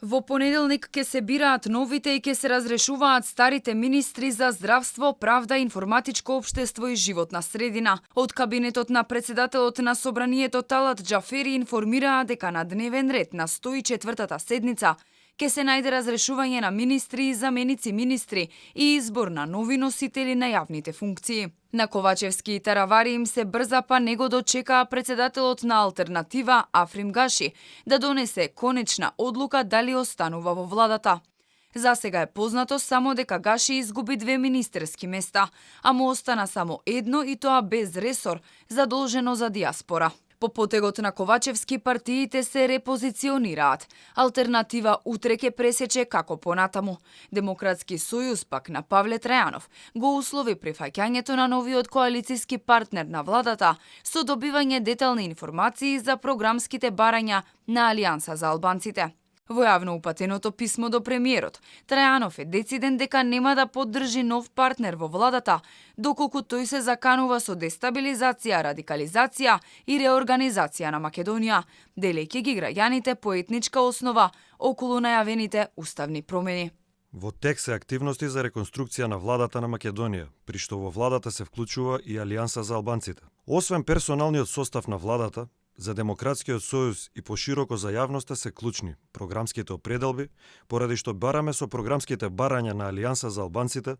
Во понеделник ќе се бираат новите и ќе се разрешуваат старите министри за здравство, правда, информатичко општество и животна средина. Од кабинетот на председателот на собранието Талат Џафери информираа дека на дневен ред на 104-та седница ќе се најде разрешување на министри и заменици министри и избор на нови носители на јавните функции. На Ковачевски и Таравари им се брза, па него дочекаа председателот на Алтернатива Африм Гаши да донесе конечна одлука дали останува во владата. За сега е познато само дека Гаши изгуби 2 министерски места, а му остана само едно и тоа без ресор, задолжено за диаспора. По потегот на Ковачевски партиите се репозиционираат. Алтернатива утре ќе пресече како понатаму. Демократски сојуз пак на Павле Трајанов го услови прифаќањето на новиот коалициски партнер на владата со добивање детални информации за програмските барања на Алијанса за албанците. Во јавно упатеното писмо до премиерот, Трајанов е дециден дека нема да поддржи нов партнер во владата, доколку тој се заканува со дестабилизација, радикализација и реорганизација на Македонија, делејќи ги граѓаните по етничка основа околу најавените уставни промени. Во тек се активности за реконструкција на владата на Македонија, при што во владата се вклучува и Алијанса за албанците. Освен персоналниот состав на владата, за Демократскиот сојуз и пошироко за јавноста се клучни програмските определби, поради што бараме со програмските барања на Алијанса за албанците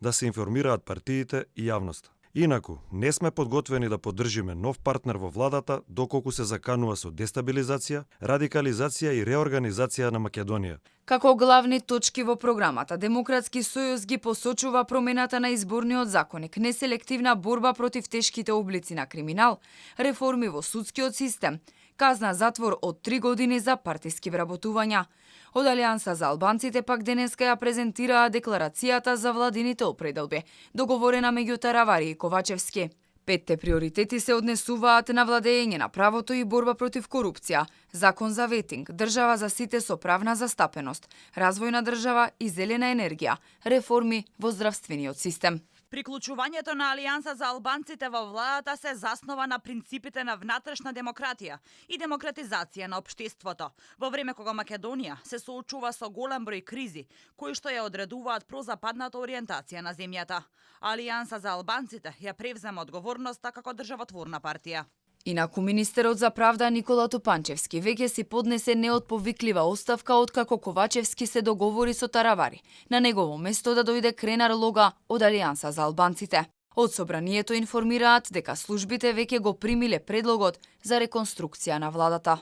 да се информираат партиите и јавноста. Инаку, не сме подготвени да поддржиме нов партнер во владата доколку се заканува со дестабилизација, радикализација и реорганизација на Македонија. Како главни точки во програмата, Демократски сојуз ги посочува промената на изборниот законник, неселективна борба против тешките облици на криминал, реформи во судскиот систем, казна затвор од 3 години за партиски вработувања. Од Алијанса за албанците пак денеска ја презентираа декларацијата за владините определби, договорена меѓу Таравари и Ковачевски. 5 приоритети се однесуваат на владење на правото и борба против корупција, закон за ветинг, држава за сите со правна застапеност, развојна држава и зелена енергија, реформи во здравствениот систем. Приклучувањето на Алијанса за албанците во владата се заснова на принципите на внатрешна демократија и демократизација на општеството, во време кога Македонија се соочува со голем број кризи, кои што ја одредуваат прозападната ориентација на земјата. Алијанса за албанците ја превзема одговорноста како државотворна партија. Инаку министерот за правда Никола Тупанчевски веќе си поднесе неотповиклива оставка откако Ковачевски се договори со Таравари, на негово место да дојде Кренар Лога од Алијанса за албанците. Од собранието информираат дека службите веќе го примиле предлогот за реконструкција на владата.